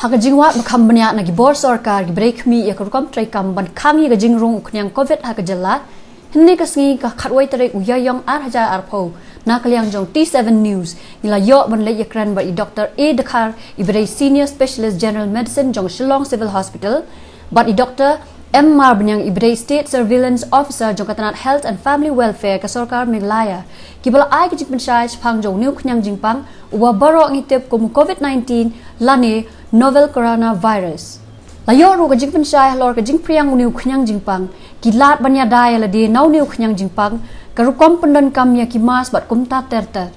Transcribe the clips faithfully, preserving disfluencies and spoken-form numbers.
Ha ka jingwad ba kham bniah na ki bor sorkar kiba dei khmih ïa ka rukom treikam ban khang ïa ka jingrung u khñiang covid ha ka jylla, hynne ka sngi ka khatwei tarik u Ïaïong ar hajar arphew, na ka liang jong T seven News ngi la ïoh ban leit ïakren bad i Doctor A Dkhar iba dei Senior Specialist General Medicine jong Shillong Civil Hospital, bad i Doctor M Marbaniang iba dei State Surveillance Officer jong ka tnat Health and Family Welfare ka sorkar Meghalaya, kiba la ai ka jingpynshai shaphang jong une u khñiang jingpang uba baroh ngi tip kum u covid nineteen lane novel coronavirus. La ïoh ruh ka jingpynshai halor ka jingphriang une u khñiang jingpang, ki lad ban ïada ïa lade na une u khñiang jingpang, ka rukom pyndonkam ïa ki mask bad kumta ter ter.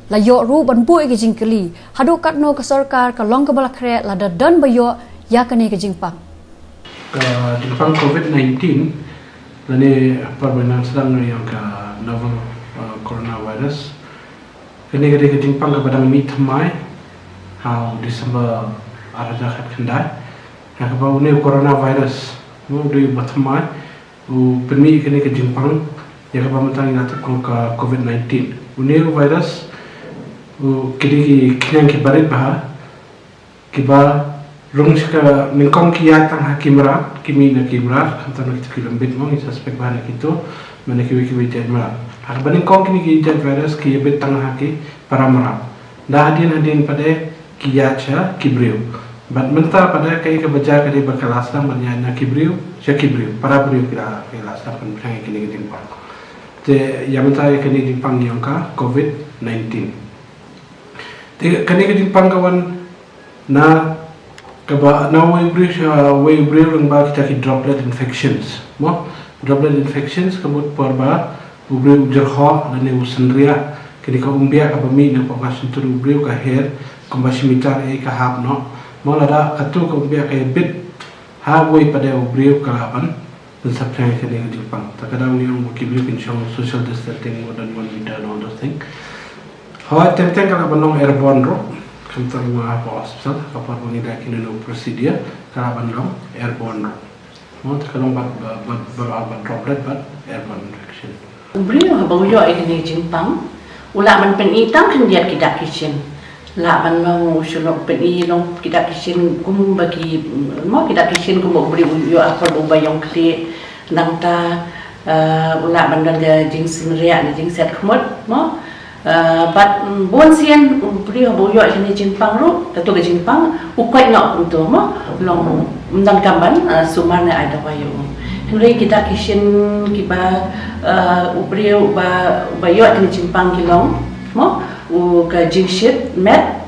La ïoh ruh ban buh ïa ki jingkylli haduh katno ka sorkar ka long kaba la khreh lada don ba ïoh ïa kane ka jingpang. Ka jingpang covid nineteen lane por ba nang sdang ïa ka novel, uh, coronavirus. Kane ka dei ka jingpang kaba dang mih thymmai ha u December ar hajar khatkhyndai. Ha kaba une u coronavirus u dei uba thymmai u pynmih kane ka jingpang ïa kaba mynta ngi la tip kum ka covid nineteen. Une u virus u ki dei ki khñiang kiba rit bha, kiba rung sha ka nyngkong ki ïaid tang ha ki mrad, ki mih na ki mrad, khamtam na kito ki lambit mo, ngi suspect bha na kito, mane kiwei kiwei jait mrad. Ha kaba nyngkong kine ki jait virus ki ïabit tang ha ki para mrad. Da hadien hadien pat de ki ïaid sha ki briew. Bad mynta pat de kaei kaba jia ka dei ba ka la sdang ban ïaid na ki briew sha ki briew, para briew ki la, ki la sdang ban pynphriang ïa kine ki jingpang. Te ïa mynta ïa kane ka jingpang ïong ka covid nineteen. Te kane ka jingpang ka wan na kaba na wei u briew sha wei u briew lyngba kita ki droplet infections. Mo, droplet infections ka mut por ba u briew u jyrhoh lane u synriah, kane ka umbiah kaba mih na poh ka shyntur u briew ka her kumba shi mitar, eh, ka hap noh. Mo, lada katu ka umbiah ka ïabit ha wei pat de u briew ka lah ban pynsaphriang ïa kane ka jingpang. Ta ka daw ngi ong ba ki briew kin shong social distancing, more than one meter and all those things. Hooid, teng teng ka lah ban long airborne ruh. Khamtam ha ka hospital, ka por ba ngi da kine ki procedure, ka lah ban long airborne ruh. Mo, ta ka long ba, ba, ba, ba, ba droplet bad airborne infection. U briew haba u ïoh ïa kane ka jingpang, u lah ban pyni tang khyndiat ki dak ki shin. Lah ban long u shu long pyni long ki dak ki shin kumba ki, mo, ki dak ki shin kumba u briew u ïoh ha por ba u ba ïong khlieh. Nangta, eh, u lah ban don ka jingsynriah ne jingset khmut, mo. Eh, bad, mm, bun sien u briew haba u ïoh ïa kane ka jingpang ruh, katu ka jingpang u koit noh kumto, mo, long ym donkam ban, eh, sumar ne ai dawai ïa u. Hynrei ki dak ki shin kiba, eh, u briew uba, uba ïoh ïa kane ka jingpang ki long, mo, u ka jingshit met,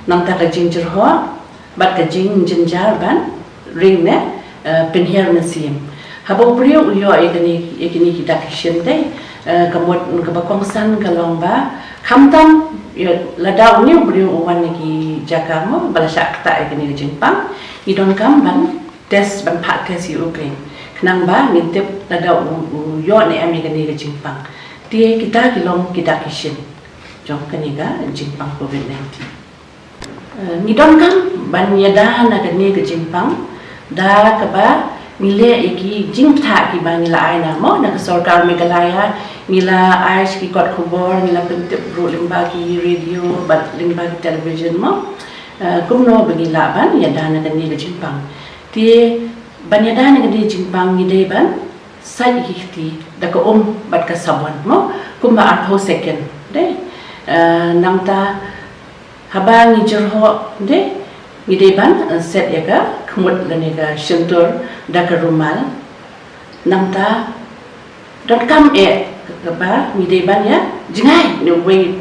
nangta ka jingjyrhoh bad ka jingjynjar ban ring ne, eh, pynhiar mynsiem. Haba u briew u ïoh ïa kine, ïa kine ki dak ki shin te, eh, ka mut kaba kongsan ka long ba khamtam, ïa, lada une u briew u wan na ki jaka, mo, ba la shah ktah ïa kane ka jingpang, ngi donkam ban test, ban phah test ïa u keiñ. Khnang ba ngin tip lada u, u ïoh ne em ïa kane ka jingpang. Te kita ki long ki dak ki shin jong kane ka jingpang covid nineteen. Eh, ngi donkam ban ïada na kane ka jingpang da kaba ngi leh ïa ki jingthoh kiba ngi la ai na, mo, na ka sorkar Meghalaya, ngi la ai sha ki kot khubor, ngi la pyntip ruh lyngba ki radio bad lyngba ki television, mo. Eh, kumno ba ngi lah ban ïada na kane ka jingpang. Te ban ïada na kane ka jingpang ngi dei ban sait ïa ki kti da ka um bad ka sabon, mo, kumba arphew second, dei. Eh, nangta haba ngi jyrhoh, dei, ngi dei ban, eh, set ïa ka khmut lane ka shyntur da ka rumal. Nangta donkam eh kaba ngi dei ban ïa jngai na uwei,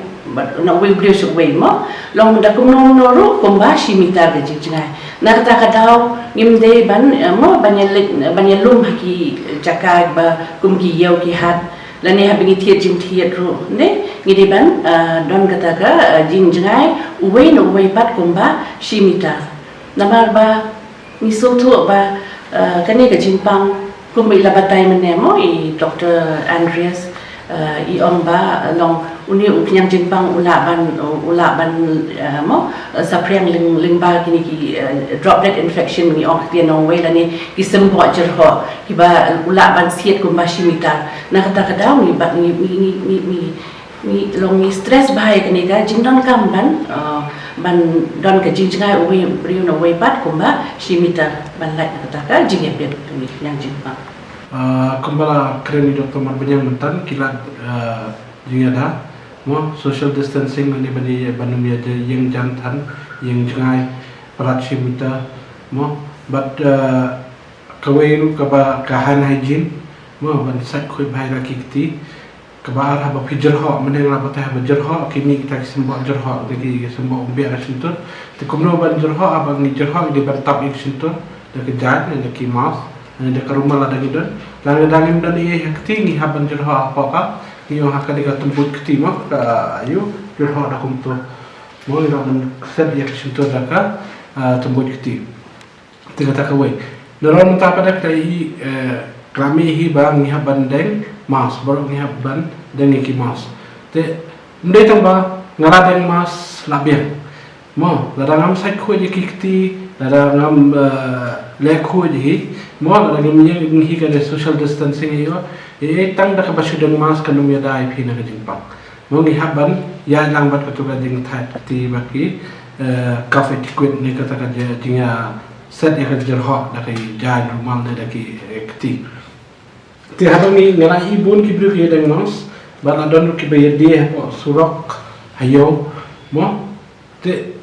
na uwei u briew sha uwei, mo. Long da kumno kumno ruh kumba shi mitar ka jingjngai. Na kata ka daw ngim dei ban, eh, mo, ban ïa leit, ban ïalum ha ki jaka ba kum ki ïew ki hat. Lane haba ngi thied jingthied ruh, ne, ngi dei ban, eh, don kata ka, eh, jingjngai uwei na uwei pat kumba shi mitar. Namar ba ngi sngewthuh ba, eh, kane ka jingpang kumba i la batai mynne, mo, i Doctor Andreas, eh, i ong ba, eh, long une u khñiang jingpang u lah ban, u lah ban, eh, mo, eh, saphriang lyng-, lyngba kine ki, eh, droplet infection, ngi ong ktien nongwei, lane ki symboh jyrhoh kiba u lah ban siat kumba shi mitar. Na kata ka daw ngi ba, ngi, ngi long ngi stress bha ïa kane ka jingdonkam ban, eh, Ban don ka jingjngai uwei u briew na uwei pat kumba shi meter ban lait na kata ka jingïapeit jong ngi, ïa ka jingpang. Ah, kumba la kren i Doktor Marbaniang mynta ki lad, ah, jingïada, mo, social distancing, lane ban ïa, ban ym ïa ïeng jan than, ïeng jngai, palat shi meter, mo, bad, ah, kawei ruh kaba ka hand hygiene, mo, ban sait khuid bha ïa ki kti, kaba ar haba phi jyrhoh, mynne nga la batai haba jyrhoh, ki mih kita ki symboh jyrhoh, kita ki symboh ym biang ha shyntur. Te kumno ban jyrhoh, haba ngi jyrhoh, ngi dei ban tap ïa ka shyntur da ka jaiñ, ne da ki mask, ne da ka rumal lada ngi don. Lada ngim don ei ei ha kti, ngi hap ban jyrhoh hapoh ka, ngi ong ha ka dei ka tymbuid kti mo, ka, ïa u jyrhoh da kumto. Mo, ngi lah ban set ïa ka shyntur da ka, ah, tymbuid kti. Te kata kawei. Nalor mynta pat da ka dei, eh, ka la mih hi ba ngi hap ban deng mask, baroh ngi hap ban deng ïa ki mask. Te ym dei tang ba nga la deng mask la biang. Mo, lada ngam sait khuid ïa ki kti, lada ngam, eh, leh khuid hi. Mo, lada ngim ïeng hi ka dei social distancing hi, eh, eh, tang da kaba shu deng mask kan ym ïada ïa phi na ka jingpang. Mo, ngi hap ban ïalang bad kato ka jingthait kti bad ki, eh, kaf etiquette ne kata ka jing, jingïa set ïa ka jyrhoh da ka jaiñ rumal ne da ki, eh, kti. Te haba ngi, nga la ïohi bun ki briew ki ïa deng mask, bad la don ruh kiba ïa die hapoh surok ha ïew, mo. Te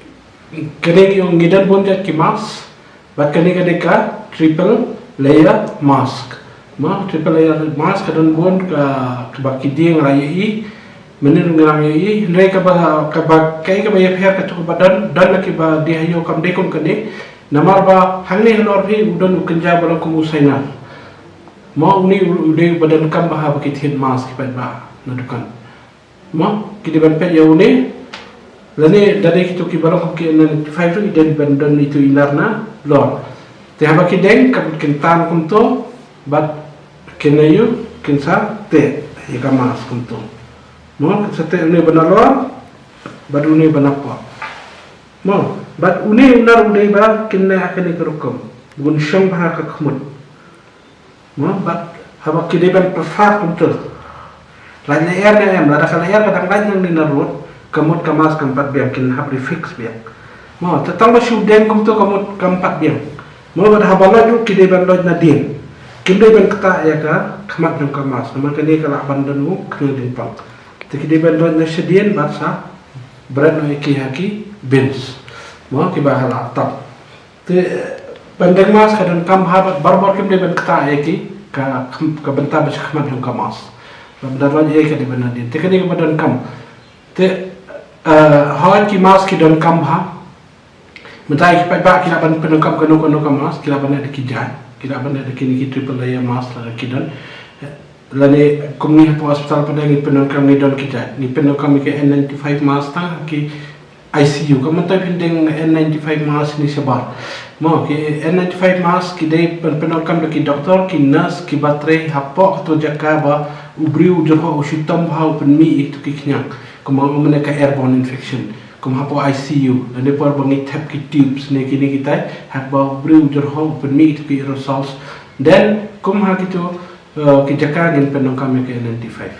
kane ngi ong ngi don bun jait ki mask, bad kane ka dei ka triple layer mask. Mo, triple layer mask ka don bun ka, kaba ki die nga la ïohi, mynnin nga la ïohi, hynrei kaba, kaba, kaei kaba ïapher kato kaba don, don la kiba die ha ïew kam dei kum kane. Namar ba hangne halor phi u don u kynja ba long kum u China. Mo, une u, u dei uba donkam bha ha ba ki thied mask ki paidbah na dukan. Mo, ki dei ban peit ïa une. Lane da dei kito kiba long kum ki N ninety-five ruh ki dei ban don itu i nar na lor. Te haba ki deng ka mut kin tan kumto, bad kin ïa u, kin sa teh ïa ka mask kumto. Mo, kin sa teh une ba na lor, bad une ba na por. Mo, bad une u nar u dei ba kin leh ha kane ka rukom. Bun shong bha ha ka khmut. Mo, bad haba ki dei ban pyrshah kumto. Lait lyer ne em, lada ka lyer ka dang lait nangne na rud, ka mut ka mask kam pat biang, kin hap refix biang. Mo, te tang ba shu deng kumto ka mut kam pat biang. Mo, bad haba lait ruh ki dei ban lait nadien. Kim dei ban ktah ïa ka khmat jong ka mask. Namar kane ka lah ban don u khñiang jingpang. Te ki dei ban lait na shadien bad sa bret noh ïa ki ha ki bins. Mo, kiba ha la tap. Te ban deng mask ka donkam bha bad barabor kim dei ban ktah ïa ki ka, ka bynta ba sha khmat jong ka mask. Ba ban lait ïa ka dei ban nadien. Te ka dei kaba donkam. Te, eh, hooid ki mask ki donkam bha. Mynta ki paidbah ki lah ban pyndonkam kano kano ka mask, ki lah ban leh da ki jaiñ, ki lah ban leh da kine ki triple layer mask lada ki don. Lane kum ngi hapoh hospital pat ngi pyndonkam, ngi don ki jait. Ngi pyndonkam ïa ki N ninety-five mask tang ha ki I C U. Ka mynta phin deng N ninety-five mask ne shabar. Mo, ki N ninety-five mask ki dei ban pyndonkam da ki doktor, ki nurse, kiba trei hapoh kato jaka ba u briew u jyrhoh u shitom bha u pynmih ïa kito ki khñiang. Kumba ong mynne ka airborne infection. Kum hapoh I C U, lane por ba ngi thep ki tubes ne kine kitai, haba u briew u jyrhoh u pynmih kito ki aerosols. Then kum ha kito, eh, ki jaka ngin pyndonkam ïa ki N ninety-five.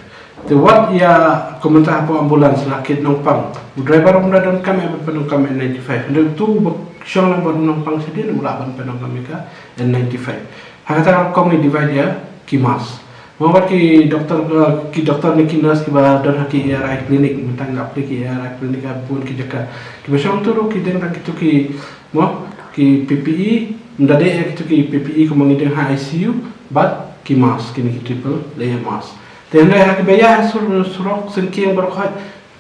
Te wat ïa, kum mynta hapoh ambulance la kit nongpang, u driver um da donkam ïa ban pyndonkam N ninety-five. Hynrei uto uba shong lang bad u nongpang shadien u lah ban pyndonkam ïa ka N ninety-five. Ha kata ka rukom ngi divide ïa ki mask. Mo, wat ki doktor, eh, ki doktor ne ki nurse kiba don ha ki A R I clinic, mynta nga plie ki A R I clinic ha bun ki jaka. Kiba shong tu ruh ki deng tang kito ki, mo, ki P P E, ym da dei ïa kito ki P P E kumba ngi deng ha I C U, bad ki mask, kine ki triple layer mask. Te hynrei ha kiba ïa ha sur, surok syngkien baroh khoit,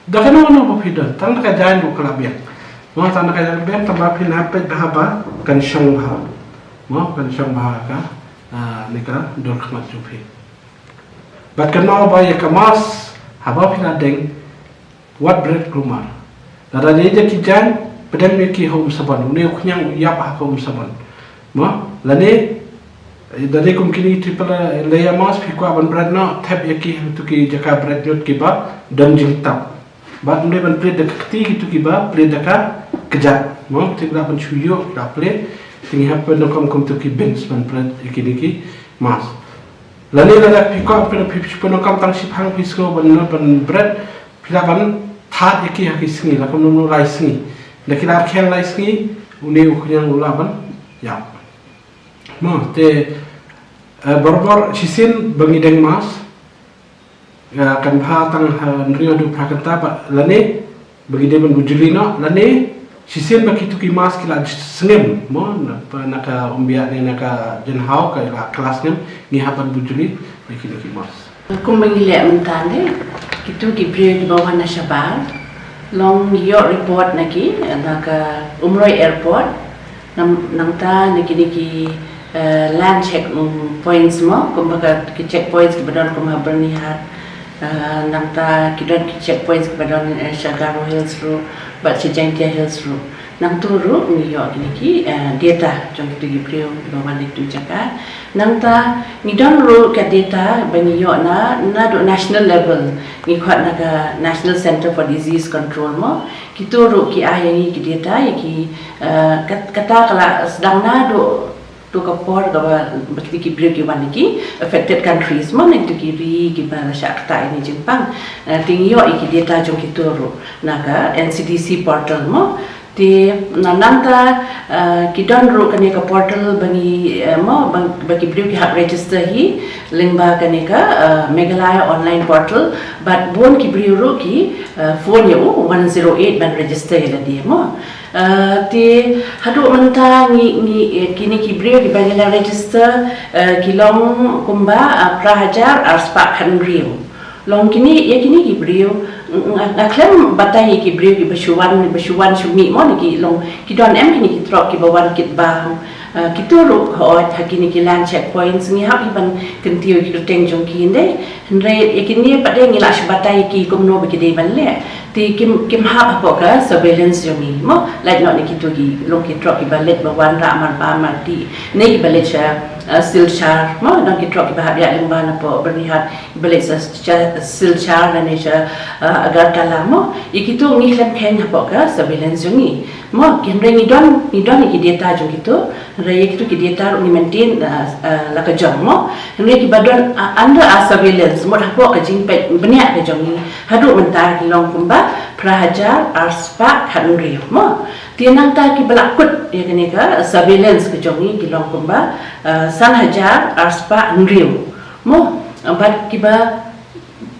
da kano kano ba phi don, tang da ka jaiñ ruh ka la biang. Mo, tang da ka jaiñ biang, tang ba phin hap peit bha ba kan shong bha. Mo, kan shong bha ka, ah, ne ka dur khmat jong phi. Bad kynmaw ba ïa ka mask, haba phi la deng, wat bret kulmar. Lada dei da ki jaiñ, pdem ïa ki ha um sabon, une u khñiang u ïap ha ka um sabon. Mo, lane, eh, da dei kum kine ki triple layer mask, phi kwah ban bret noh, thep ïa ki ha kito ki jaka bret ñiut kiba don jingtap. Bad ym dei ban plied da ka kti kito kiba plied da ka kjat. Mo, kito ki lah ban shu ïoh, ki lah plied, te ngi hap pyndonkam kum kito ki bins ban bret ïa kine ki mask. Lane lada phi kwah pyn, phi, phi pyndonkam tang shiphang phi sngew ban nud ban bret, phi lah ban thad ïa ki ha ki sngi, la kumno kumno lai sngi. Da ki la khel lai sngi, une u khñiang u lah ban ïap. Mo, te, eh, barabor shisien ba ngi deng mask, eh, kan bha tang hynriew haduh phra kynta ba lane ba ngi dei ban bujli noh, lane shisien ba kitu ki mask ki la sngem, mo, na, na ka umbiak ne na ka jynhaw ka la, ka la sngem, ngi hap ban bujli ïa kine ki mask. Kumba ngi leh mynta ne, kitu ki briew kiba wan na shabar, long ïoh report na ki, na ka Umroi Airport, nang, nangta na kine ki, eh, land check, um, points mo, kumba ka, ki checkpoints kiba don kumba Byrnihat, eh, nangta ki don ki checkpoints kiba don, eh, sha Garo Hills ruh, bad sha Jaintia Hills ruh. Nangtu ruh ngi ïoh kine ki, eh, data jong kitu ki briew kiba wan na kitu ki jaka. Nangta ngi don ruh ka data ba ngi ïoh na, naduh national level, ngi khot na ka National Center for Disease Control mo. Kitu ruh ki ai ïa ngi ki data ïa ki, eh, kat-, kata ka la sdang naduh tu ka por kaba, ba kine ki briew ki wan na ki affected countries mo, na kitu ki ri kiba la shah ktah ïa kane ka jingpang. Eh, te ngi ïoh ïa ki data jong kitu ruh na ka N C D C portal mo. Te na nangta, eh, ki don ruh kane ka portal ba ngi, eh, mo, ba, ba ki briew ki hap register hi lyngba kane ka, eh, Meghalaya online portal, bad bun ki briew ruh ki, eh, phone ïa u one zero eight ban register ïa lade mo. Eh, te haduh mynta ngi, ngi, eh, kine ki briew kiba ngi la register, eh, ki long kumba, eh, phra hajar arspah khathynriew. Long kine, ïa kine ki briew, nga, nga khlem batai ïa ki briew kiba shu wan, ba shu wan shu mih mo, ne ki long, ki don em kine ki trok kiba wan kit bam. Ah, kitu ruh, hooid, ha kine ki land checkpoints ngi hap hi ban kyntiew ïa ki kyrteng jong ki, hynrei, hynrei ïa kine pat de ngi lah shu batai ïa ki kumno ba ki dei ban leh. Te kim, kim hap hapoh ka surveillance jong ngi mo, lait noh na kitu ki long ki trok kiba leit ba wan rah marbam martih, ne kiba leit sha, ah, Silchar mo, don ki trok kiba hap ïaid lyngba napoh Byrnihat, ba leit sha, sha Silchar lane sha, ah, Agartala mo. Ïa kitu ngi khlem kheiñ hapoh ka surveillance jong ngi mo, hynrei ngi don, ngi don ïa ki data jong kitu, hynrei ïa kitu ki data ruh ngi maintain, ah, ah, la ka jong mo. Hynrei kiba don, ah, under our surveillance, mut hapoh ka jingpeit bniah ka jong ngi, haduh mynta ki long kumba phra hajar arspah khathynriew mo. Te nangta kiba la kut ïa kane ka surveillance ka jong ngi ki long kumba, ah, san hajar arspah hynriew mo. Bad kiba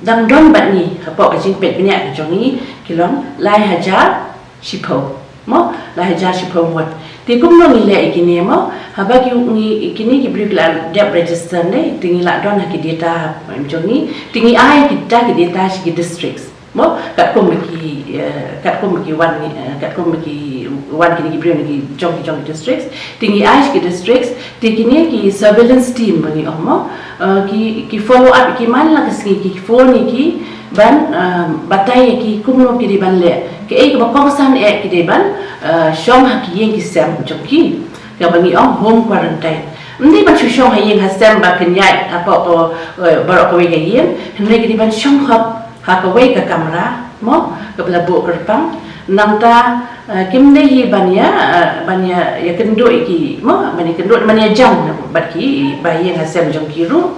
dang don bad ngi hapoh ka jingpeit bniah ka jong ngi ki long lai hajar shiphew mo, lai hajar shiphew ngut. Te kumno ngi leh ïa kine mo, haba ki ngi, kine ki briew ki la dep register ne, te ngi la don ha ki data jong ngi, te ngi ai kita ki data sha ki districts mo, katkum ba ki, eh, katkum ba ki wan, eh, katkum ba ki wan kine ki briew na ki jong ki jong ki districts, te ngi ai sha ki districts, te kine ki surveillance team ba ngi ong mo, eh, ki, ki follow up ïa ki man la ka sngi, ki phone ïa ki ban, eh, batai ïa ki kumno ki dei ban leh, kaei kaba kongsan eh ki dei ban, eh, shong ha ki ïing ki sem jong ki, kaba ngi ong home quarantine. Ym dei ban shu shong ha ïing ha sem ba phin ïaid hapoh, eh, baroh kawei ka ïing, hynrei ki dei ban shong hok ha kawei ka kamra mo, kaba la buh kyrpang. Nangta, eh, kim dei hi ban ïa, eh, ban ïa, ïakynduh ïa ki mo, ban ïakynduh, ban ïa jan bad ki ba ïing ha sem jong ki ruh.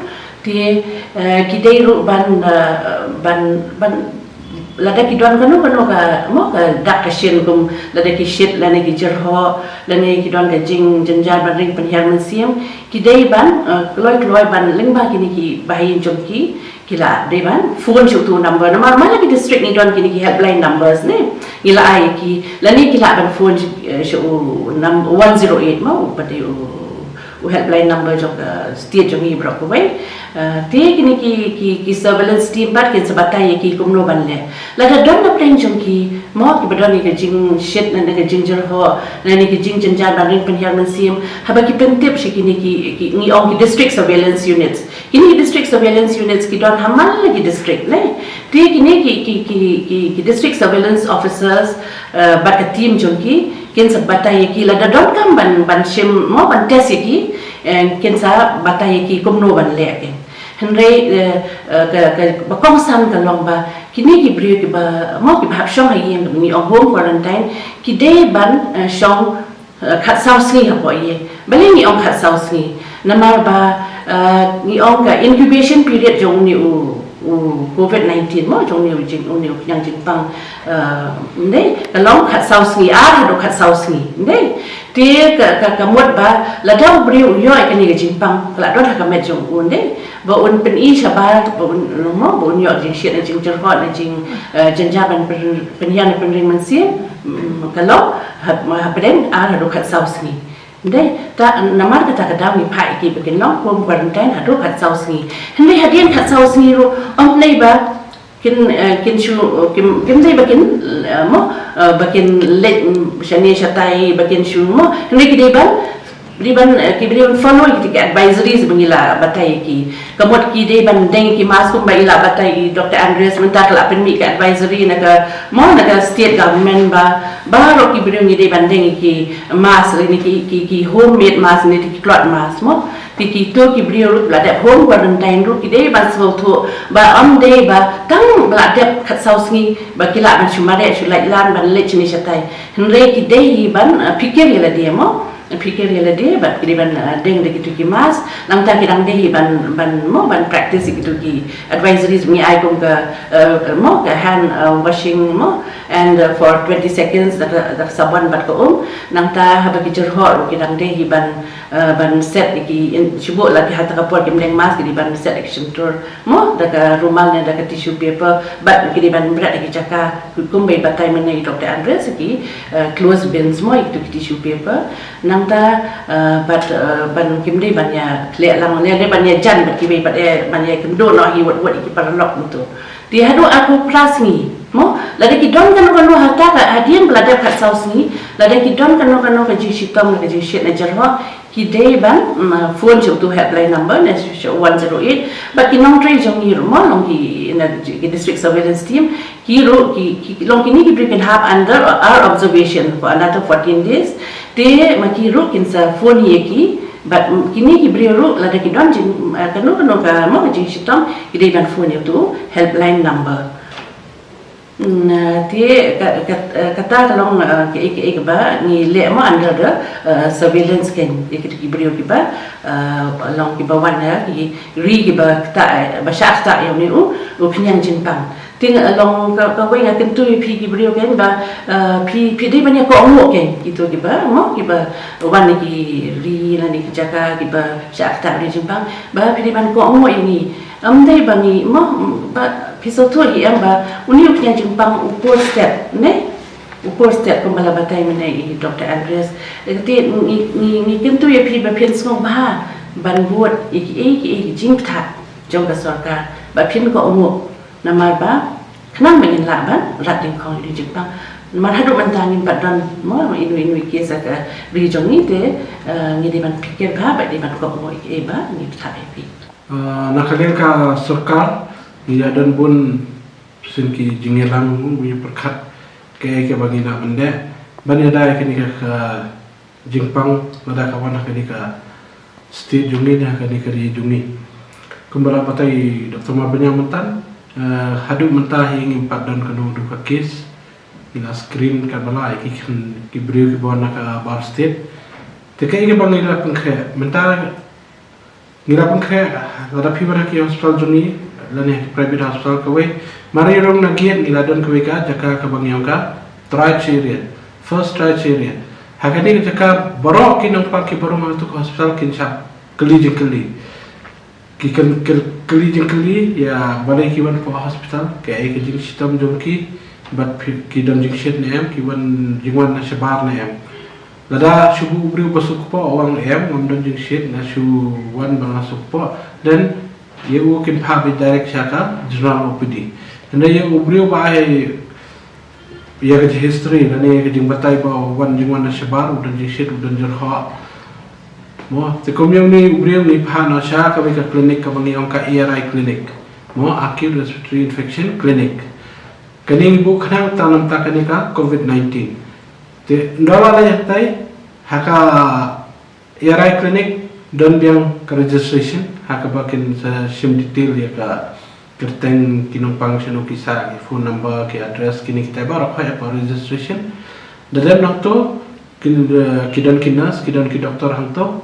Te, eh, ki dei ruh ban, eh, ban, ban, lada ki don kano kano ka mo, ka dak ka shin, kum lada ki shit lane ki jyrhoh lane ki don ka jingjynjar ban ring pynhiar mynsiem, ki dei ban, eh, kloi kloi ban lyngba kine ki ba ïing jong ki, ki la dei ban phone sha utu u number. Namar man la ki district ngi don kine ki helpline numbers ne, ngi la ai ki, lane ki la ban phone, eh, sha u num-, one zero eight mo, u pat u, u helpline number jong ka state jong ngi baroh kawei. Eh, te kine ki, ki, ki surveillance team pat kin sa batai ïa ki kumno ban leh. Lada don na pdeng jong ki mo, kiba don ïa ka jingshit lane ka jingjyrhoh lane ka jingjynjar ban ring pynhiar mynsiem, haba ki pyntip sha kine ki, ki, ngi ong ki district surveillance units. Kine ki district surveillance units ki don ha man la ki district ne. Te kine ki, ki, ki, ki, ki district surveillance officers, eh, bad ka team jong ki, kin sa batai ïa ki lada donkam ban, ban shim mo, ban test ïa ki, eh, kin sa batai ïa ki kumno ban leh ïa ki. Hynrei, eh, eh, ka, ka, ba kongsan ka long ba kine ki briew kiba mo, kiba hap shong ha ïing, ngi ong home quarantine, ki dei ban, eh, shong eh, khatsaw sngi hapoh ïing. Balei ngi ong khatsaw sngi? Namar ba, eh, ngi ong ka incubation period jong une u, u covid nineteen mo, jong une u jing, une u khñiang jingpang, eh, ym dei, ka long khatsaw sngi, ar haduh khatsaw sngi, ym dei. Te ka, ka, ka mut ba lada u briew u ïoh ïa kane ka jingpang, ka la don ha ka met jong u, ym dei, ba un pyni shabar, ba un, mo, ba un ïoh jingjhieh ne jingjyrhoh ne jing, eh, jynjar ban pyn-, pynhiar ne pynring mynsiem, mm, ka long ha, hapdeng ar haduh khatsaw sngi. Ym dei, ta, namar kata ka daw ngi phah ïa ki ba kin long home quarantine haduh khatsaw sngi. Hynrei hadien khatsaw sngi ruh, ym dei ba kin, eh, kin shu, kim, kim dei ba kin, eh, mo, eh, ba kin leit, mm, shane shatai, ba kin shu, mo, hynrei ki dei ban, dei ban, eh, ki dei ban follow ïa ki advisories ba ngi la batai ïa ki. Ka mut ki dei ban deng ki mask kumba i la batai i Doctor Andreas, mynta ka la pynmih ka advisory na ka, mo, na ka state government ba baroh ki briew ngi dei ban deng ki mask, ne ki, ki, ki homemade mask, ne ki cloth mask, mo. Te kito ki briew ruh ba la dep home quarantine ruh ki dei ban sngewthuh ba ym dei ba tang ba la dep khatsaw sngi ba ki lah ban shu mareh shu lait lan ban leit shane shatai. Hynrei ki dei hi ban, eh, phikir ïa lade, mo. Phikir ïa lade, bad ki dei ban, eh, deng da kito ki mask, nangta ki dang dei hi ban, ban, mo, ban practice ïa kito ki advisories ba ngi ai kum ka, eh, mo, ka hand, eh, washing, mo, and, eh, for twenty seconds da ka, da ka sabon bad ka um, nangta haba ki jyrhoh ruh ki dang dei hi ban, eh, ban set ïa ki, in, shu buh la ki ha kata ka por kim deng mask, ki dei ban set ïa ki shyntur, mo, da ka rumal ne da ka tissue paper, bad ki dei ban bret ïa ki jaka, kumba i batai mynne i Doctor Andreas, ki, eh, clothes bins, mo, ïa kito ki tissue paper. Nangta, eh, bad, eh, ban kim dei ban ïa khleh lang ne, dei ban ïa jan bad kiwei pat, eh, ban ïa kynduh noh hi wat wat ïa ki paralok mynta. Te haduh arphew phra sngi, mo, lada ki don kano kano ha kata ka hadien ba la dep khatsaw sngi, lada ki don kano kano ka jingshitom ne ka jingshit ne jyrhoh, ki dei ban, mm, phone sha uto helpline number ne sha one zero eight, bad ki nongtrei jong ngi ruh, mo, long ki, na ki district surveillance team, ki ruh, ki, ki, long kine ki briew kin hap under our observation for another fourteen days. Te ma ki ruh kin sa phone ïa ki, bad, mm, kine ki briew ruh lada ki don jing, eh, kano kano ka, mo, ka jingshitom, ki dei ban phone ïa uto helpline number. Mm, eh, te ka, ka, eh, kata ka long, eh, kaei kaei kaba ngi leh, mo, under the, eh, surveillance kein, ïa kito ki briew kiba, eh, long kiba wan, eh, ki ri kiba ktah, eh, ba shah ktah ïa une u, u khñiang jingpang. Te, eh, long ka, kawei nga kyntu ïa phi ki briew kein ba, eh, phi, phi dei ban ïa kohnguh kein kito kiba, mo, kiba wan na ki ri lane ki jaka kiba shah ktah ïa une u jingpang, ba phi dei ban kohnguh ïa ngi. Ym dei ba ngi, mo, ba phi sngewthuh hi em ba une u khñiang jingpang u por stet, ne? U por stet kumba la batai mynne i Doctor Andreas. Te ngi, ngi, ngi kyntu ïa phi ba phin sngewbha ban bud ïa kiei kiei ki jingpynthah jong ka sorkar, ba phin kohnguh, namar ba khnang ba ngin lah ban rat dyngkhong ïa une u jingpang. Namar haduh mynta ngim pat don, mo, ino ino i case ha ka ri jong ngi, te, eh, ngi dei ban pyrkhat bha, ba dei ban kohnguh ïa kiei ba ngi pynthah ïa phi. Ah, na ka liang ka sorkar, ngi ïa don bun sien ki jingïalang, ngi pyrkhat kaei kaba ngi lah ban leh ban ïada ïa kane ka, ka jingpang lada ka wan ha kane ka state jong ngi ne ha kane ka ri jong ngi. Kumba la batai Doctor Marbaniang mynta, eh, haduh mynta hi ngim pat don kano kano ka case. Ngi la screen katba lah ïa ki, ki briew kiba wan na ka bar state. Te kaei kaba ngi la pynkhreh mynta, ngi la pynkhreh, lada phi wan ha ki hospital jong ngi lane ha ki private hospital kawei, mar ïa rung na gate ngi la don kawei ka jaka kaba ngi ong ka triage area, first triage area. Ha kane ka jaka baroh ki nongpang kiba rung ha kato ka hospital kin shah kylli jingkylli. Ki kyn-, kyl-, kylli jingkylli ïa balei ki wan hapoh hospital, kaei ka jingshitom jong ki, bad phi-, ki don jingshit ne em, ki wan jingwan na shabar ne em. Lada shu buh u briew ba sngewkpoh u ong em, ngam don jingshit, nga shu wan ba nga sngewkpoh, then ïa u kin phah beit direct sha ka general O P D. Hynrei ïa u briew ba ai ïa ka history lane ïa ka jingbatai ba u wan jingwan na shabar, u don jingshit, u don jyrhoh. Mo, te kum ïa une u briew ngi phah noh sha kawei ka clinic kaba ngi ong ka A R I clinic. Mo, acute respiratory infection clinic. Kane ngi buh khnang tang namar kane ka covid nineteen. Te ynda la leit hatai ha ka A R I clinic don biang ka registration ha kaba kin sa shim detail ïa ka kyrteng, ki nongpang shano ki sah, ki phone number, ki address, kine kita baroh, ha ka registration. Da dep nangto kin, eh, ki don ki nurse, ki don ki doctor hangto.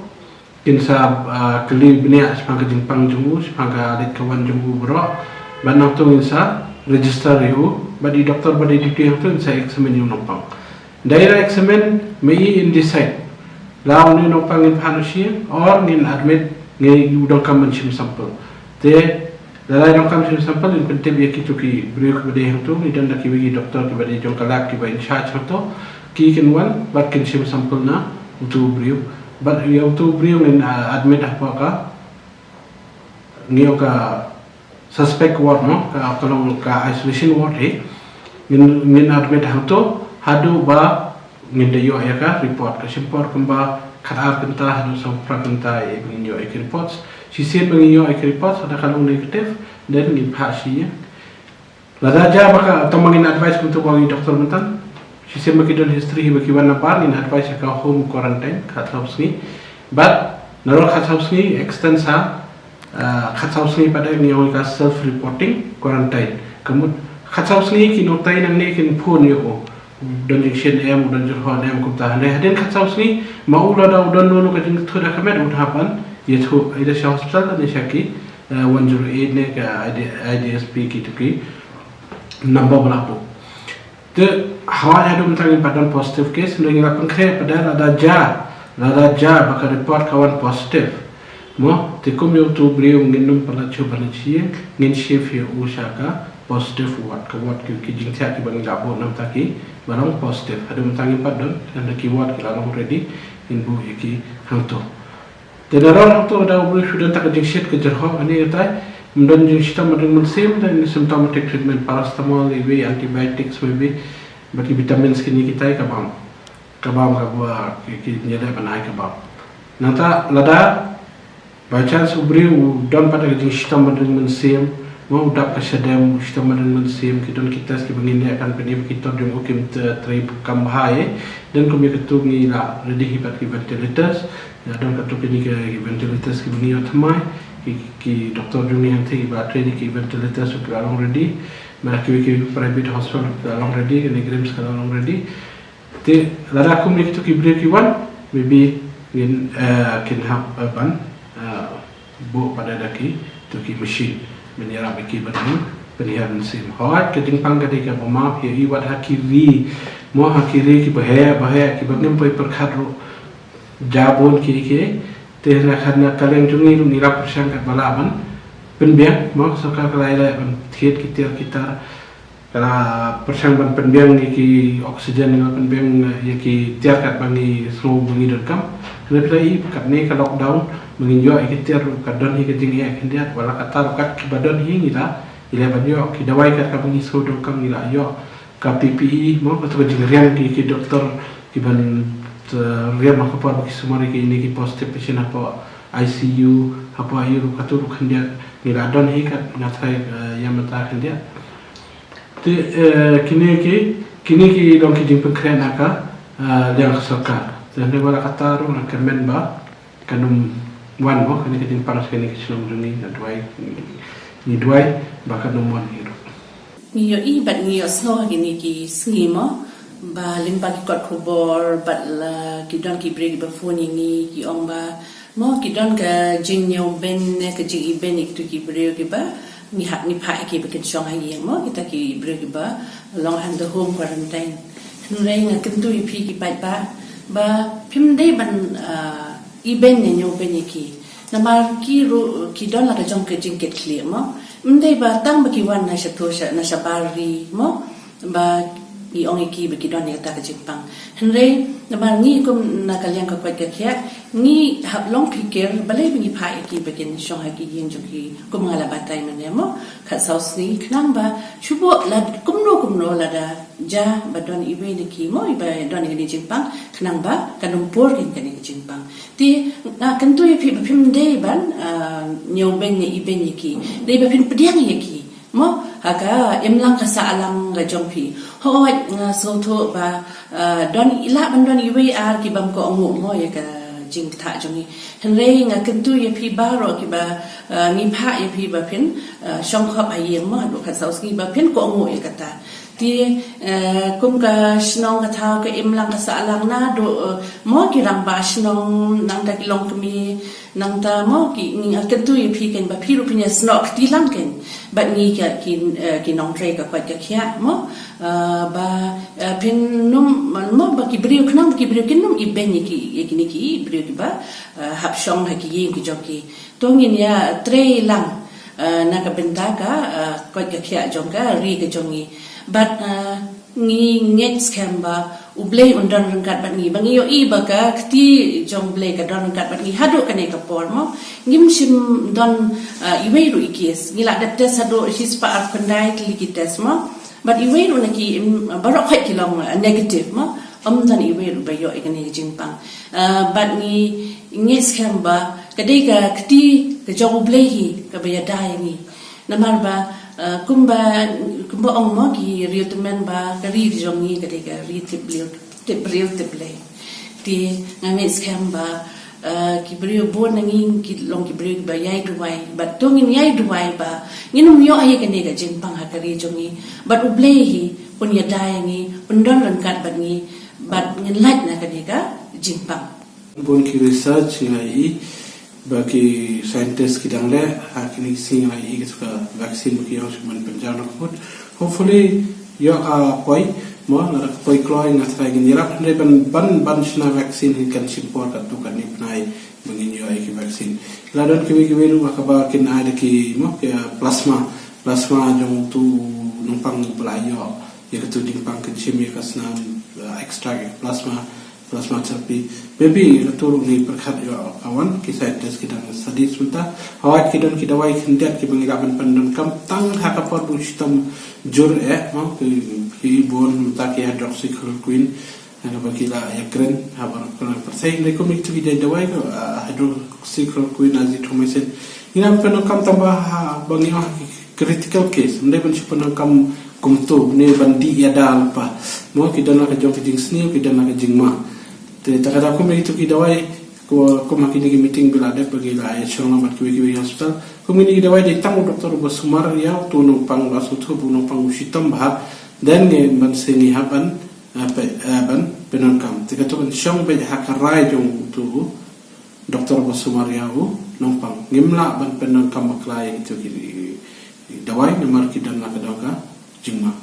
Kin sa, ah, kylli bniah shaphang ka jingpang jong u, shaphang ka leit ka wan jong u baroh. Bad nangta ngin sa register ïa u, bad i doktor ba dei duty hangta ngin sa examine ïa u nongpang. Haba la examine, ma i in decide la une u nongpang ngin phah noh sha ïing, or ngin admit, ngin, u donkam ban shim sample. Te lada u donkam shim sample, in pyntip ïa kito ki briew kiba dei hangta, ngi don da kiwei ki doktor kiba dei jong ka lab kiba in charge hangta, ki kin wan bad kin shim sample na uto u briew. Bad ïa uto u briew ngin, ah, admit hapoh ka, ngi ong ka suspect ward, no, ka, ka long ka isolation ward hi. Ngin, ngin admit hangta haduh ba ngin da ïoh ïa ka report. Ka shim por kumba khatar kynta haduh sawphew phra kynta ïa ba ngin ïoh ïa ki reports. Shisien ba ngin ïoh ïa ki reports, lada ka long negative, then ngin phah sha ïing. Lada jia ba ka, tang ba ngin advice kumta ba u doktor mynta. Shisien ba ki don history hi ba ki wan nabar, ngin advice ïa ka home quarantine khatsaw sngi. Bad naduh khatsaw sngi extend sa, ah, khatsaw sngi pat, ngi ong ka self reporting quarantine. Ka mut khatsaw sngi ki nonghikai nangne kin phone ïa u, don jingshisha ne em, don jyrhoh ne em, kumta. Hynrei hadien khatsaw sngi, ma u lada u don noh ka jingthut ha ka met, un hap ban ïathuh ïa da sha hospital ne sha ki, eh, one zero eight ne ka I D, I D S P, kito ki number ba la buh. Te hawai haduh mynta ngim pat don positive case, hynrei ngi la pynkhreh pat da lada jia, lada jia ba ka report ka wan positive, mo, te kum ïa uto u briew ngin nym pat lah shuh ban leit sha ïing, ngin shift ïa u sha ka positive ward, ka ward ki, ki jingthiah kiba ngi la buh namar ki ba long positive. Haduh mynta ngim pat don, hynrei ki ward ki la long ready, ngin buh ïa ki hangta. Te naduh hangta lada u briew shu don da ka jingshit ka jyrhoh, kane katai, ym don jingshitom ba ring mynsiem, da symptomatic treatment, paracetamol, iwei antibiotics maybe, bad ki vitamins kine kitai ka bam. Ka bam, kaba ki, ki ïaleh ban ai ka bam. Nangta lada by chance u briew u don pat da ka jingshitom ba ring mynsiem, mo, u dap ka shadem, u shitom ba ring mynsiem, ki don ki test kiba ngin leh, kan pyni ba ki tor jong u kim trei kam bha, eh. Then kum ïa kato ngi la ready hi pat ki ventilators. Ïa, don kato kine ki ventilators kiba ngi ïoh thymmai, ki, ki doktor jong ngi hangta kiba trei ki ventilators ki la long ready. Bad kiwei ki private hospital ki la long ready, kane ka RIMS ka la long ready. Te lada kum ïa kito ki briew ki wan, maybe ngin, eh, kin hap, eh, ban, eh, buh pat da kito ki machine ban ïarap ïa ki ban pynhiar mynsiem. Hooid, ka jingpang ka dei kaba map, ïa i wat ha ki ri, mo, ha ki ri kiba heh, ba heh, kiba ngim poi pyrkhat ruh, jia bun ki, ki. Te na ka, na ka liang jong ngi ruh ngi la pyrshang katba lah ban pynbiang, mo, sorkar ka la ïaleh ban thied ki tiar ki tar. Ka la pyrshang ban pynbiang ïa ki oxygen, ka la pynbiang ïa ki tiar katba ngi sngew ba ngi donkam. Hynrei phi la i katne ka lockdown, ba ngin ïoh ïa ki tiar ruh ka don hi ka jingeh khyndiat, wat la katta ruh kat kiba don hi ngi la ïaleh ban ïoh, ki dawai kat kaba ngi sngew donkam ngi la ïoh, ka P P E, mo, kato ka jingriam ki, ki doktor kiban, eh, riam ha ka por ba ki sumar ïa kine ki positive patient hapoh I C U, hapoh I R, kato ruh khyndiat ngi la don hi kat, nga tharai, eh, ïa mynta khyndiat. Te, eh, kine ki, kine ki long ki jingpynkhreh na ka, eh, liang ka sorkar. Te hynrei wat la katta ruh nga kyrmen ba kan ym wan, mo, kane ka jingpang sha kane ka shnong jong ngi, nga duwai, ngi duwai ba kan ym wan hi ruh. Ngi ïohi bad ngi ïohsngew ha kine ki sngi, mo, ba lyngba ki kot khubor bad la ki don ki briew kiba phone ïa ngi ki ong ba, mo, ki don ka jingñiewbeiñ ne ka jingibeiñ ïa kito ki briew kiba ngi hap, ngi phah ïa ki ba kin shong ha ïing, mo, kita ki briew kiba long under home quarantine. Hynrei nga kyntu ïa phi ki paidbah ba phim dei ban, ah, ibeiñ ne ñiewbeiñ ïa ki. Namar ki ruh ki don la ka jong ka jingkitkhlieh, mo. Ym dei ba tang ba ki wan na sha to sha, na shabar ri, mo, ba ngi ong ïa ki ba ki don ïa kata ka jingpang. Hynrei namar ngi kum na ka liang ka koit ka khiah, ngi hap long phikir balei ba ngi phah ïa ki ba kin shong ha ki ïing jong ki, kum nga la batai mynne, mo, khatsaw sngi, khnang ba shu buh la kumno kumno lada jia ba don iwei na ki, mo, iba don ïa kane ka jingpang, khnang ba kan ym pur ïa kane ka jingpang. Te nga kyntu ïa phi ba phim dei ban, ah, ñiewbeiñ ne ibeiñ ïa ki. Dei ba phin pdiang ïa ki, mo, ha ka imlang ka sahlang ka jong phi. Hooid, nga sngewthuh ba, ah, don i, lah ban don iwei ar ki bym kohnguh, mo, ïa ka jingktah jong ngi. Hynrei nga kyntu ïa phi baroh kiba, ah, ngi phah ïa phi ba phin, ah, shong khop ha ïing, mo, haduh khatsaw sngi ba phin kohnguh ïa kata. Te, eh, kum ka shnong ka thaw ka im lang ka sah lang naduh, eh, mo ki rangbah shnong nangta ki longkmie nangta mo ki ngi kyntu ïa phi kein ba phi ruh phin ïasnoh kti lang kein bad ngi ki, ki, eh, ki nongtrei ka koit ka khiah mo, eh, ba, eh, phin nym mo ba ki briew khnang ba ki briew kin nym ibeiñ ïa ki, ïa kine ki briew kiba, eh, hap shong ha ki ïing ki jong ki. To ngin ïatrei lang, eh, na ka bynta ka, eh, koit ka khiah jong ka ri ka jong ngi. Bad, eh, ngi ngeit skhem ba U Blei un don ryngkat bad ngi. Ba ngi ïohi ba ka kti jong U Blei ka don ryngkat bad ngi haduh kane ka por mo. Ngim shym don, eh, iwei ruh i case. Ngi la dep test haduh shispah arphew khyndai tylli ki test mo. Bad iwei ruh na ki, mm, baroh khoit ki long, eh, negative mo. Ym don iwei ruh ba ïoh ïa kane ka jingpang. Eh, bad ngi ngeit skhem ba ka dei ka kti ka jong U Blei hi kaba ïada ïa ngi. Namar ba, eh, kumba, kumba ong mo ki riewtymmen ba ka ri ka jong ngi ka dei ka ri tip briew, tip briew tip Blei. Te nga ngeit skhem ba, eh, ki briew bun na ngi ki long ki briew kiba ïai duwai. Bad to ngin ïai duwai ba ngin ym ïoh hi kane ka jingpang ha ka ri jong ngi. Bad U Blei hi un ïada ïa ngi, un don ryngkat bad ngi, bad ngin lait na kane ka jingpang. Bun ki research ngi la ïohi ba ki scientist ki dang leh ha kine ki sngi, ngi la ïohi katu ka vaccine ba ki ïoh shu man pynjah na ka mut. Hopefully ïoh ka poi mo, lada ka poi kloi nga tharai ngin ïarap hynrei ban, ban, ban shna vaccine hi kan shim por katto katne bnai ba ngin ïoh ïa ki vaccine. La don kiwei kiwei ruh ha kaba kin ai da ki mo ki, uh, plasma, plasma jong utu u nongpang ba la ïoh ïa katu jingpang, kin shim ïa ka snam, uh, extract ïa ka plasma, plasma therapy. Maybe la tur ngi pyrkhat ïoh ka wan, ki scientist ki dang study mynta. Hawai ki don ki dawai khyndiat kiba ngi lah ban pyndonkam tang ha ka por ba u shitom jur eh, mo, ki, ki bun mynta ki hydroxychloroquine, ha kaba ki la ïakren ha baroh ki pyrthei. Hynrei kum ïa kitu ki dawai ko, ah, hydroxychloroquine, azithromycin, ngi lah ban pyndonkam tang ba ha, ba ngi ong ha ki critical case, ym dei ban shu pyndonkam kumto, ne ban dih ïada lypa. Mo, ki don la ka jong ka jingsniew, ki don la ka jingma. Te ta ka daw kum ïa kitu ki dawai, ko, kum ha kine ki meeting ba la dep ba ngi la ïashong lang bad kiwei kiwei hospital. Kum kine ki dawai dei tang u doktor uba sumar ïa utu u nongpang, ba sngewthuh ba u nongpang u shitom bha. Then ngi ban, sa ngi hap ban, eh, pyn, eh, ban pyndonkam. Te kato kan shong beit ha ka rai jong utu u doktor ba sumar ïa u nongpang. Ngim lah ban pyndonkam bakla ïa kitu ki dawai namar ki don la ka dong ka jingma.